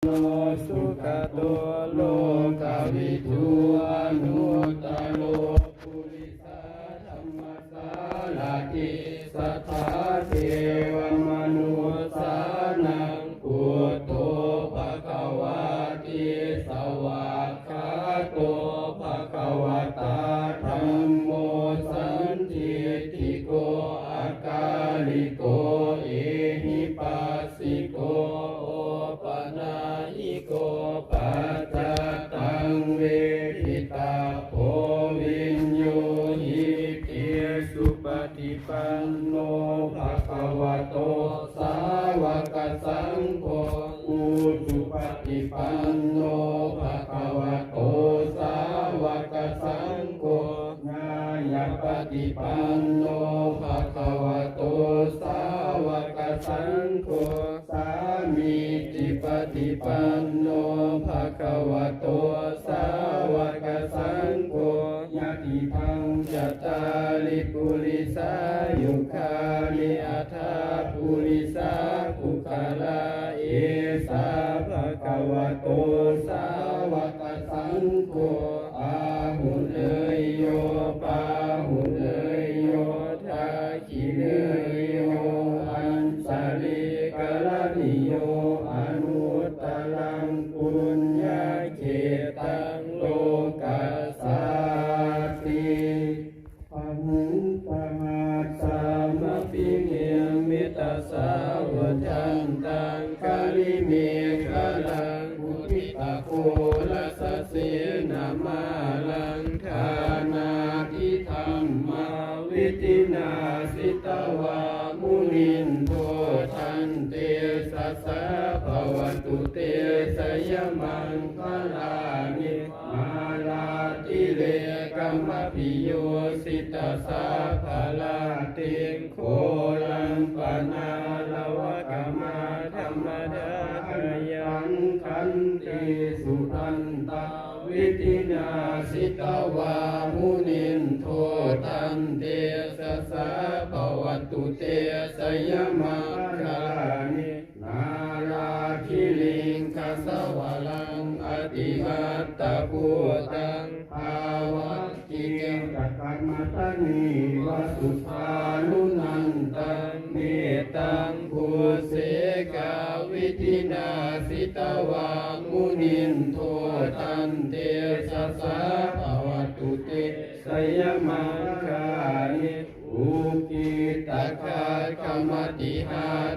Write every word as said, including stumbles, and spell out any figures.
no sugato lokavidū anuttaro purisadammasārathi satthā devamanussānaṃ buddho bhagavāti. Svākkhāto bhagavatā dhammo sandiṭṭhiko akāliko ehipassiko opanayiko paccattaṃ veditabbo viññūhīti. Supaṭipanno bhagavato sāvakasaṅgho, ujupaṭipanno bhagavato sāvakasaṅgho, ñāyapaṭipanno bhagavato sāvakasaṅgho, sāmīcipaṭipanno bhagavato sāvakasaṅgho, yadidaṃ cattāri purisayugāni aṭṭha purisapuggalā, esa bhagavato sāvakasaṅgho, āhuneyyo pāhuneyyo dakkhiṇeyyo añjalikaraṇīyo anuttaraṃ puññakkhettaṃ lokassāti. Pahutamatthamapivimmita sāvudhantaṃ girimekhalaṃ udita ghorasasenamāraṃ dānādidhammavidhinā jitavā munindo tantejasā bhavatu te jayamaṅgalāni. Mārātirekamabhiyujjhitasabbarattiṃ ghorampanāḷavakamakkhamathaddhayakkhaṃ khantīsudantavidhinā jitavā munindo tantejasā bhavatu te jayamaṅgalāni. Nāḷāgiriṃ gajavaraṃ atimattabhūtaṃ dāvaggicakkamasanīva sudāruṇantaṃ mettambusekavidhinā jitavā munindo tantejasā bhavatu te jayamaṅgalāni. Ukkhittakhaggamatihatthasudāruṇantaṃ